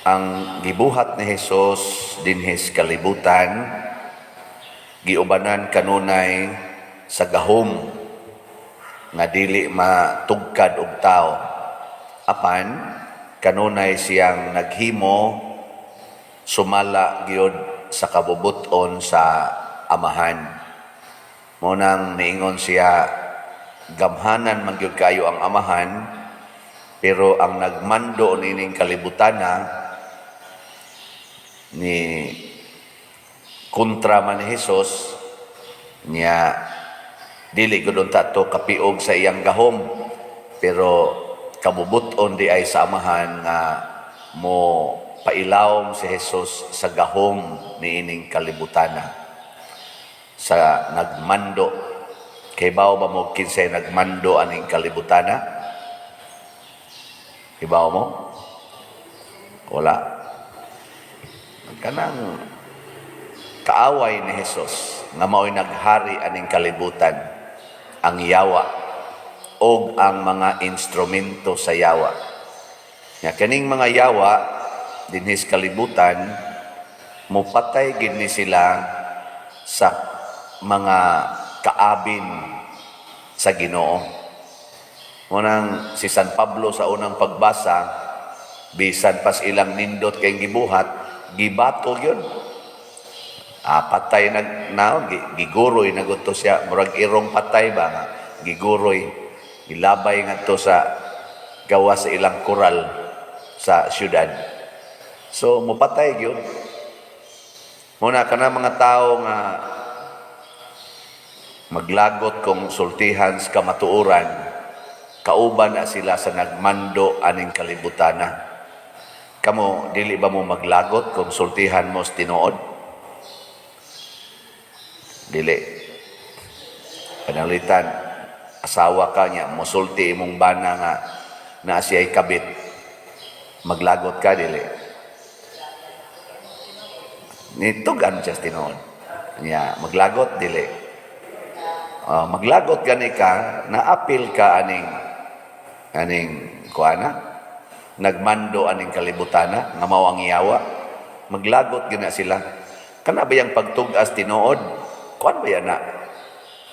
Ang gibuhat ni Jesus dinhi sa kalibutan giubanan kanunay sa gahom nga dili matugkad og tao. Apan kanunay siyang naghimo sumala gyud sa kabubuton sa Amahan. Mao nang niingon siya, gamhanan man gyud kayo ang Amahan, pero ang nagmando nining kalibutana ni kontra man ni Jesus niya, dili gud unta to kapiog sa iyang gahom, pero kabubuton di ay sa Amahan nga mo pailawom si Jesus sa gahom niining kalibutana, sa nagmando. Kay bawo ba mo kinsay nagmando aning kalibutana? Hibaw mo? Wala. Kanang kaaway ni Jesus nga mao'y naghari aning kalibutan, ang yawa og ang mga instrumento sa yawa. Nya kaning mga yawa dinhi sa kalibutan, mopatay gid ni sila sa mga kaabin sa Ginoo. Munang si San Pablo sa unang pagbasa, bisan pas ilang nindot kay gibuhat, gibato gyud. Ah, patay nag naon, giguroy na gud siya, murag irong patay ba nga giguroy, gilabay ngadto sa gawas sa ilang koral sa syudad. So mopatay gyud. Muna kana mga tao nga maglagot kung sultihan sa kamatuoran, kauban na sila sa nagmando aning kalibutana. Kamo, dili ba mo maglagot kung sultihan mo sa tinuod? Dili. Pananglitan, asawa ka niya, musulti imong bana nga naa siya'y kabit. Maglagot ka, dili? Nitugan siya sa tinuod. Niya, maglagot, dili? Maglagot gani ka, naapil ka aning kuana, nagmando aning kalibutana nga mao ang yawa. Maglagot gina sila. Kana ba yang pagtug-as tinuod? Kuan ba yan na?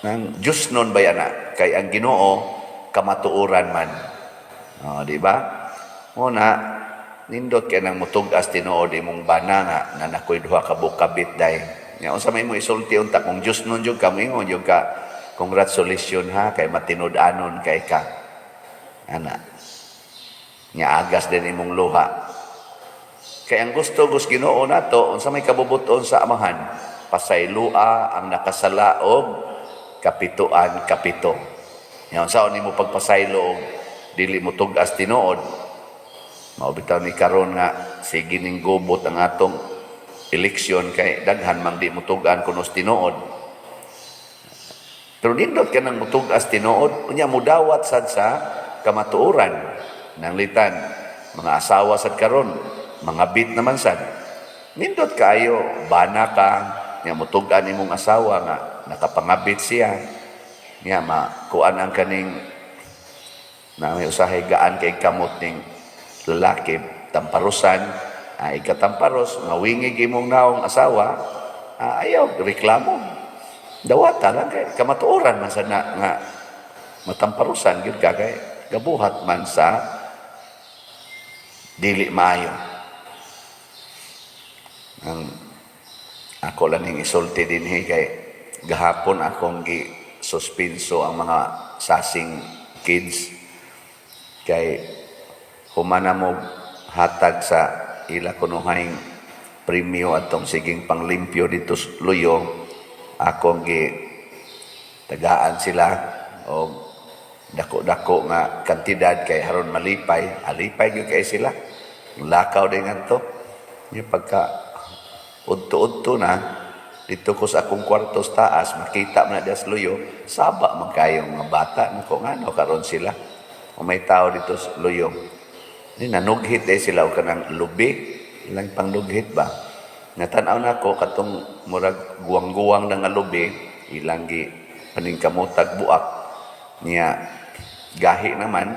Nang Diyos nun ba yan na? Kay ang Ginoo kamatuoran man. Oh, di ba? Muna nindot kay nang mutug-as tinuod imong bana nga na nakoy duha ka bukabit day. Nya unsa may mo isulti unta kung Diyos nun jud ka, moingon jud ka, "Congratulations ha, kay matinud-anon kay ka." Ana. Nya agas din imong luha. Kay ang gusto gus Ginoo nato, unsa may kabubuton sa Amahan? Pasaylua ang nakasala og kapituan kapito. Nya unsaon nimo pagpasaylo og dili mo tug-as tinuod? Mao bitaw ni karon nga sige ning gubot ang atong eleksyon kay daghan mang di mo tug-an kuno sa tinuod. Pero nindot ka nang mutug-as tinuod, unya mudawat sad sa kamatuoran. Nanglitan, mga asawa sad karon, mga bit naman sad. Nindot kaayo, bana ka, nya mutug-an imong asawa nga nakapangabit siya. Nya makuan ang kaning na may usahay gaan kay kamot ning lalaki, tamparusan, ay ikatamparos, nga wingig imong naong asawa, ayaw reklamo. Dawata lang kay kamatuoran man sa na, nga matamparusan gyud ka kay gabuhat man sa dili maayo. Ang ako lang ning isulti dinhi kay gahapon akong gi suspenso ang mga sasing kids kay humana mo hatag sa ila kunuhang premyo atong siging panglimpyo dito sa Luyo. Akong gi tagaan sila og dako-dako nga kantidad kay haron malipay, alipay gyud kay sila, lakaw din ngadto. Nya pagka udto-udto na dito ko sa akong kwarto sa taas, makita man na diya sa luyo, saba man kayong mga bata nako. Ngano karon sila o may tao dito sa luyo ni nanughit eh sila og kanang lubi, ilang pangnughit ba. Natanaw nako katong murag guwang-guwang na nga lubi, ilang gi paningkamotag buak niya, gahi naman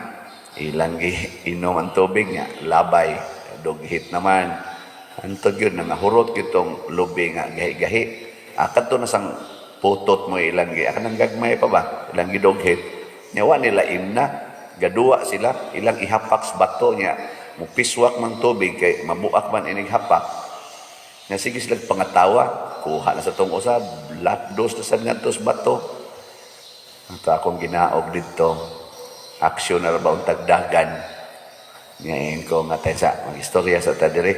ilang gi inom ang tubig niya, labay. Dughit naman. Antod yun, nangahurot gyud tong lubi nga gahi-gahi. Kadto na sang putot mo ilang gi kanang gagmay pa ba ilang gidughit. Nya wa nila imna, gaduwa sila, ilang ihapak sa bato nya mupiswak man tubig kay mabuak man inig hapak. Nya sige sila pangatawa, kuha na sa tong usa, lapdos na sad ngadto sa bato. Ato akong ginaog didto, aksyon na ra ba untag dagan. Ngayon ko nga tayo sa mag-istorya sa ta diri.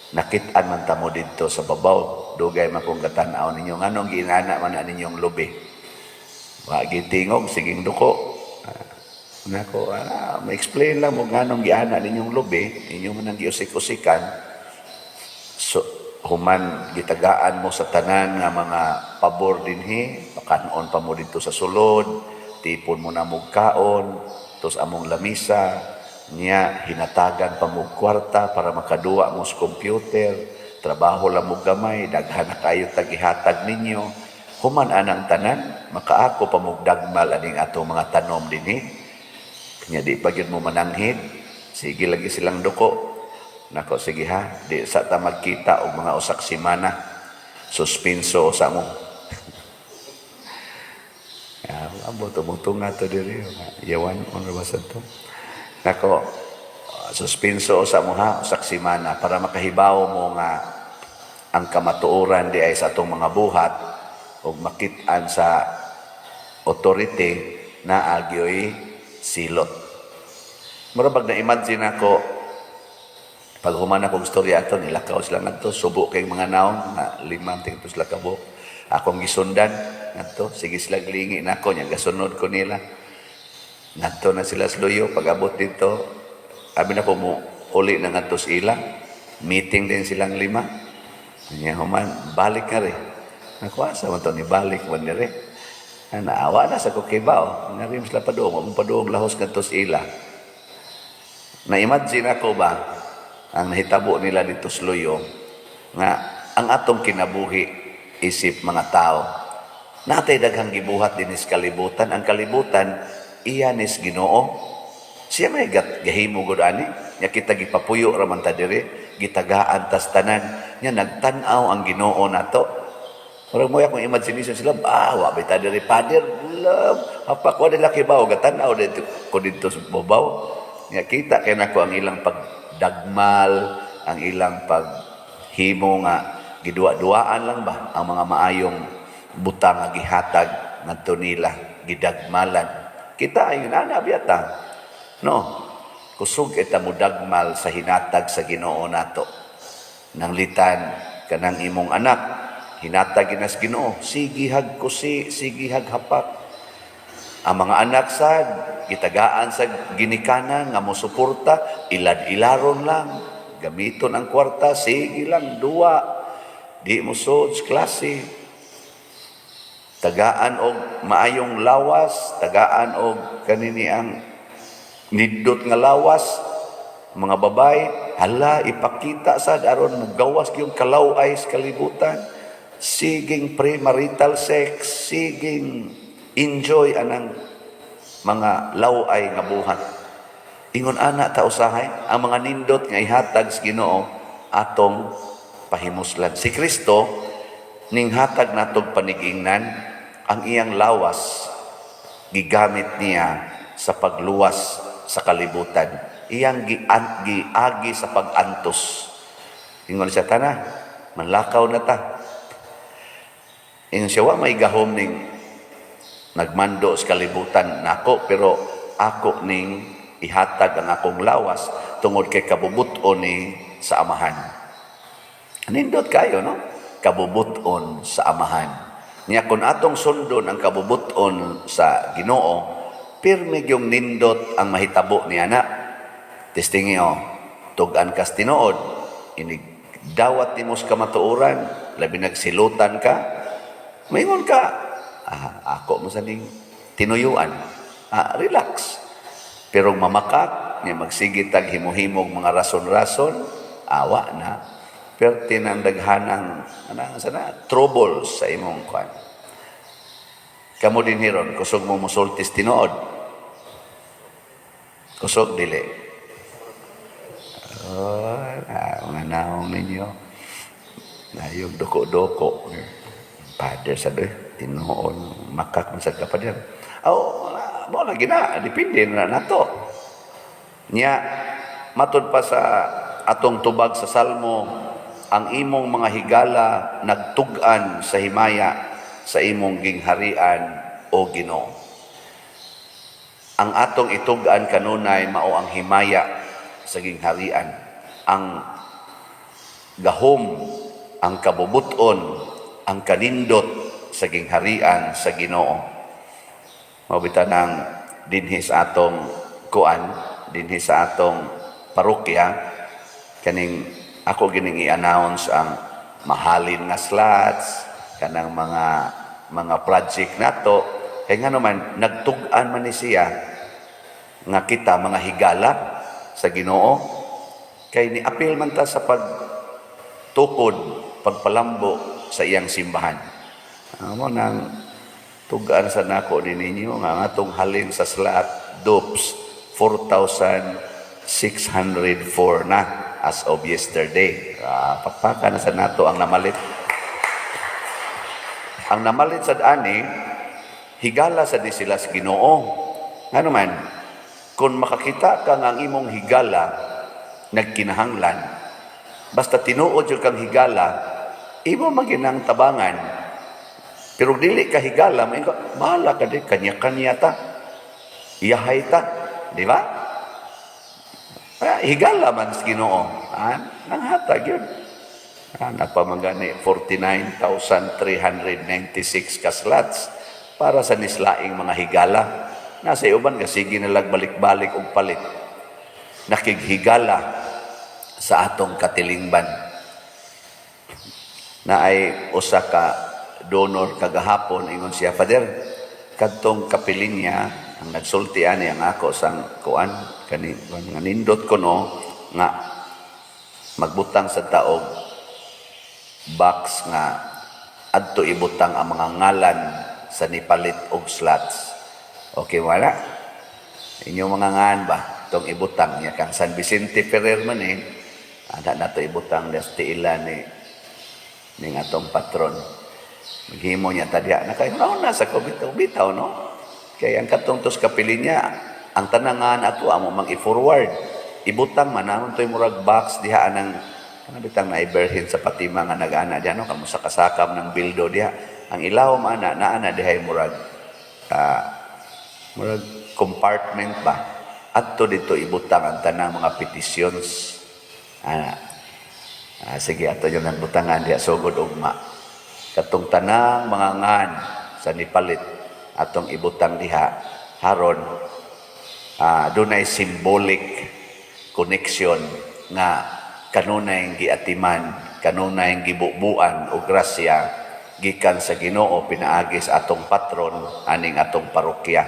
Nakit-an man ta mo didto sa babaw. Dugay man kong gatan-aw ninyo. Nganong ginana man na ninyong lubi? Wa gitingog, siging duko. Nako, ma-explain lang mo nganong giana ninyong lubi, inyo man ang giusik-usikan. So, human gitagaan mo sa tanan nga mga pabor dinhi, pakanon pa mo didto sa sulod, tipon mo na mo kaon, tos among lamisa, niya hinatagan pa mo kwarta para makaduwa mo sa computer, trabaho lang mo gamay, daghan na kayo tag-ihatag ninyo. Human anang tanan, makaako pa mo dagmal aning atong mga tanom dinhi. Nya di pa gyud mo mananghid. Sige lagi silang duko. Nako, sige ha, di sa ta magkita og mga usak semana. Suspenso sa mo. Ya, abo tumutunga to diri. Yawan on ba sa to? Nako, suspenso sa mo ha, usak semana para makahibaw mo nga ang kamatuoran di ay sa atong mga buhat ug makit-an sa authority na agyoy silot. Mura bag na-imagine ako pag human akong istorya ato, nilakaw sila ngadto, subo kay mga naong nga limang tingto sila kabuk. Akong gisundan ngadto, sige sila glingi nako nya gasunod ko nila. Ngadto na sila sa luyo. Pag abot dito, abi na ko mo uli na ngadto sa ila. Meeting din silang lima. Nya human balik nga rin. Nakuha sa man to ni balik man diri. Naawa na sa kukibaw. Nga rin sila paduong, wa mo paduong lahos ngadto sa ila. Na-imagine ako ba ang nahitabo nila dito sa luyo nga ang atong kinabuhi isip mga tao. Natay daghang gibuhat dinis kalibutan. Ang kalibutan iya nis Ginoo. Siya may gahimo gud ani. Nya kita gipapuyo ra man ta diri, gitagaan tas tanan. Nya nagtan-aw ang Ginoo nato. Murag mo akong imagination sila, wa bay ta diri, Father, love. Hapak wa nila kibaw, gatan-aw dito ko dito sa babaw. Nya kita kay nako ang ilang pagdagmal, ang ilang paghimo nga giduwa-duaan lang ba ang mga maayong butang nga gihatag ngadto nila, gidagmalan. Kita ayon ana biyata. No. Kusog kita mo dagmal sa hinatag sa Ginoo nato. Nanglitan kanang imong anak, hinatag ginas Ginoo, sige hag kusi, sige hag hapak. Ang mga anak sad gitagaan sa ginikanan nga mosuporta, ilad-ilaron lang, gamiton ang kwarta, sige lang duwa, di mo sud sa klase. Tagaan og maayong lawas, tagaan og kanini ang nindot nga lawas, mga babay, hala ipakita sad aron mogawas yung kalaway sa kalibutan. Siging premarital sex, siging enjoy anang mga laway nga buhat. Ingon ana ta usahay ang mga nindot nga ihatag sa Ginoo atong pahimuslan. Si Kristo ning hatag natog panigingnan ang iyang lawas, gigamit niya sa pagluwas sa kalibutan. Iyang giagi sa pag-antos. Ingon siya, "Tana, manlakaw na ta." Ingon siya, "Wa may gahom ning nagmando sa kalibutan nako, pero ako ning ihatag ang akong lawas tungod kay kabubuton ni sa Amahan." Nindot kayo, no? Kabubuton sa Amahan. Niya kung atong sundon ang kabubuton sa Ginoo, pirmi yung nindot ang mahitabo niya na. Testingi o, tugan kas tinuod, inig dawat nimo sa kamatuoran, labi nagsilutan ka, maingon ka, "Ah, ako mo sa ning tinuyuan." Ah, relax. Pero mamakak, niya magsige tag himo-himog mga rason-rason, awa na. Perti ng daghanang anang sana troubles sa imong kwan. Kamo din hiron, kusog mo musultis tinuod? Kusog dili? Oh, mga naong ninyo. Nayog doko-doko. Father sa doy, tinuon, makak man sad ka pa. Oh, mo lagi na, depende na nato. Nya, matud pa sa atong tubag sa Salmo, ang imong mga higala nagtug-an sa himaya sa imong gingharian, o Ginoo. Ang atong itug-an kanunay mao ang himaya sa gingharian, ang gahom, ang kabubuton, ang kanindot sa gingharian sa Ginoo. Mao bitaw nang dinhi sa atong kuan, dinhi sa atong parokya, kaning ako gining i-announce ang mahalin nga slots, kanang mga project nato, kay nga naman nagtug-an man ni siya nga kita mga higala sa Ginoo, kay ni apil man ta sa pagtukod, pagpalambo sa iyang simbahan. Amo nang tug-an sa nako ni ninyo nga ang atong halin sa slot dupes, 4,604 na as of yesterday. Pakpaka na sa nato ang namalit. Ang namalit sa ani, higala sa di sila sa Ginoo. Ngano man, kung makakita ka nga ang imong higala nagkinahanglan, basta tinuod yung kang higala, imo maginang tabangan. Pero dili ka higala, may ka, bahala ka di, kanya-kanya ta. Iyahay ta. Di ba? Ah, higala man sa Ginoo. Ah, nanghatag yun. Ah, napamagani 49,396 ka slots para sa nislaing mga higala. Nasa uban ka sige nalag balik-balik og palit. Nakighigala sa atong katilingban na ay usa ka donor kagahapon, ingon siya, "Father, kadtong kapilin niya." Ang nagsulti ani ang ako sang kuan kani nga nindot ko no nga magbutang sa taog box nga adto ibutang ang mga ngalan sa nipalit og slots. Okay, wala inyong mga ngan ba tong ibutang niya kang San Vicente Ferrer man eh, ana nato ibutang des tiila ni ning atong patron. Maghimo niya tadya na kay na sa ko bitaw bitaw no, kay ang katong tos kapili niya ang tanangan ato amo mang i-forward, ibutang man namon to'y murag box diha anang kana bitang naiberhin sa Fatima nga nag-ana diha no, kamo sa kasakam ng bildo diha ang ilawom ana, naa na dihay murag murag compartment ba. Adto dito ibutang ang tanang mga petitions ana. Ah, sige, ato yung nang butangan diha sugod ugma katong tanang mga ngan sa nipalit atong ibutang diha haron dunay symbolic connection nga kanunay giatiman, kanunay gibubuan og grasya gikan sa Ginoo pinaagi sa atong patron aning atong parokya.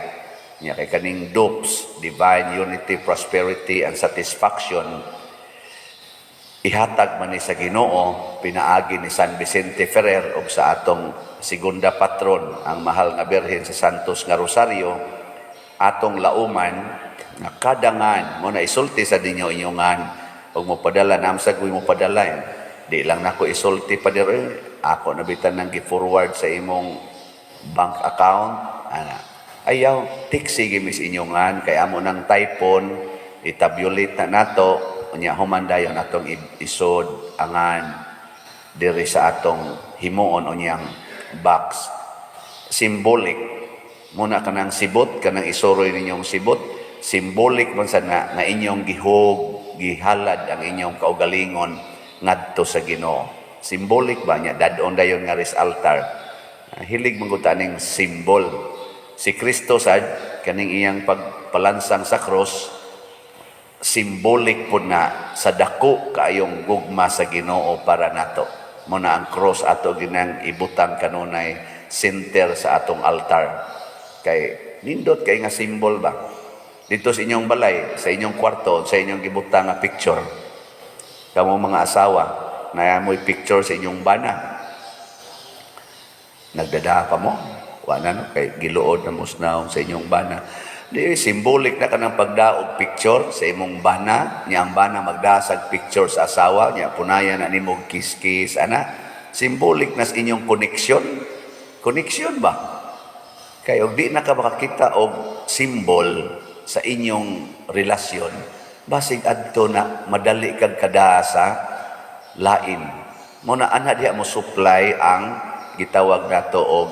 Nya kay kaning DUPS, Divine Unity, Prosperity and Satisfaction, ihatag man ni sa Ginoo pinaagi ni San Vicente Ferrer ug sa atong segunda patron, ang mahal nga Birhen sa Santos nga Rosario. Atong lauman nga kadangan mo na isulti sa ninyo inyong ngan ug mo padala namsag mo padala eh. Di lang nako isulti pa diri, ako na bitan nang gi-forward sa imong bank account ana. Ayaw tiksi gimis inyong ngan kay amo nang typon, itabulate na nato, unya human dayon atong isod angan diri sa atong himuon unyang box. Symbolic muna kanang sibot, kanang isuroy ninyong sibot, symbolic man sa na, nga inyong gihog, gihalad ang inyong kaugalingon ngadto sa Ginoo. Symbolic ba niya dadon dayon nga ris altar. Ah, hilig man gud ta ning symbol. Si Kristo sad kaning iyang pagpalansang sa cross, symbolic po na sa dako kaayong gugma sa Ginoo para nato. Mo na ang cross ato ginang ibutang kanunay center sa atong altar. Kay nindot kay nga symbol ba? Dito sa inyong balay, sa inyong kwarto, sa inyong gibutang nga picture. Kamo mga asawa, na mo'y picture sa inyong bana. Nagdada pa mo. Wala no, kay giluod na musnaw sa inyong bana. Di symbolic na kanang pagdaog picture sa imong bana, niya ang bana magdasag picture sa asawa, niya punayan na nimo kiss-kiss, ana. Symbolic na sa inyong connection. Connection ba? Kay og di na ka makakita og symbol sa inyong relasyon, basig adto na madali kag kada sa lain. Mo na ana diha mo supply ang gitawag nato og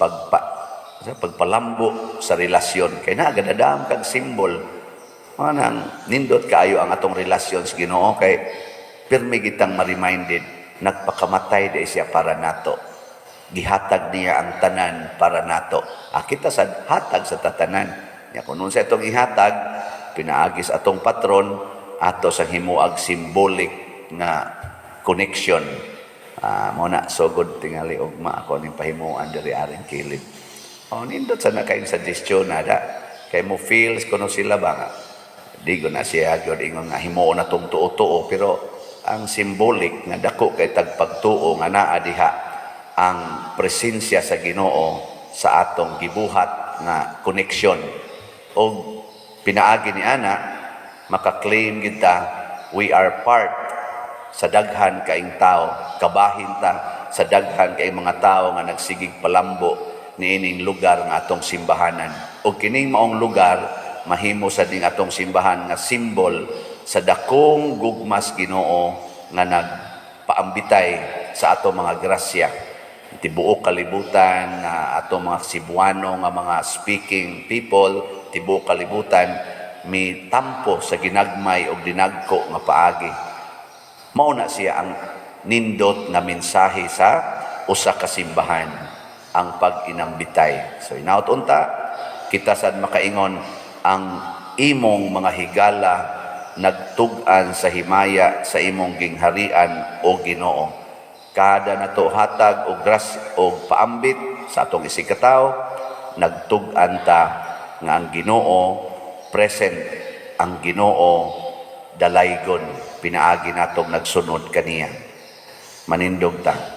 pagpa sa pagpalambo sa relasyon kay naa gadadam kag symbol. Mao nang nindot kaayo ang atong relasyon sa Ginoo kay pirmi kitang ma-reminded, nagpakamatay di siya para nato, gihatag niya ang tanan para nato. Ah, kita sad hatag sa tatanan nya. Kung sa itong ihatag pinaagi sa atong patron, ato sa himuag symbolic nga connection. Ah, mo na sugod tingali ugma ako ning pahimuan diri aring kilid. Oh, nindot sa na kayong suggestion na da. Kay mo feels kuno sila ba nga. Di ko na siya gyud ingon nga himuon na tong tuo-tuo, pero ang symbolic nga dako kay tagpagtuo nga naa diha ang presensya sa Ginoo sa atong gibuhat nga connection. Og pinaagi ni ana maka-claim kita, we are part sa daghan kaing tao, kabahin ta sa daghan kaing mga tao nga nagsigig palambo niining lugar nga atong simbahanan. O kining maong lugar mahimo sa ding atong simbahan nga simbol sa dakong gugmas Ginoo nga nagpaambitay sa atong mga grasya. Tibuok kalibutan nga atong mga Cebuano nga mga speaking people, tibuok kalibutan mi tampo sa ginagmay og dinagko nga paagi. Mao na siya ang nindot nga mensahe sa usa ka simbahan, ang pag-inambitay. So inaot unta kita sad makaingon, ang imong mga higala nagtug-an sa himaya sa imong gingharian, o Ginoo. Kada nato hatag og gras og paambit sa atong isigkatawo, nagtug-an ta nga ang Ginoo present, ang Ginoo dalaygon pinaagi natong nagsunod kaniya. Manindog ta.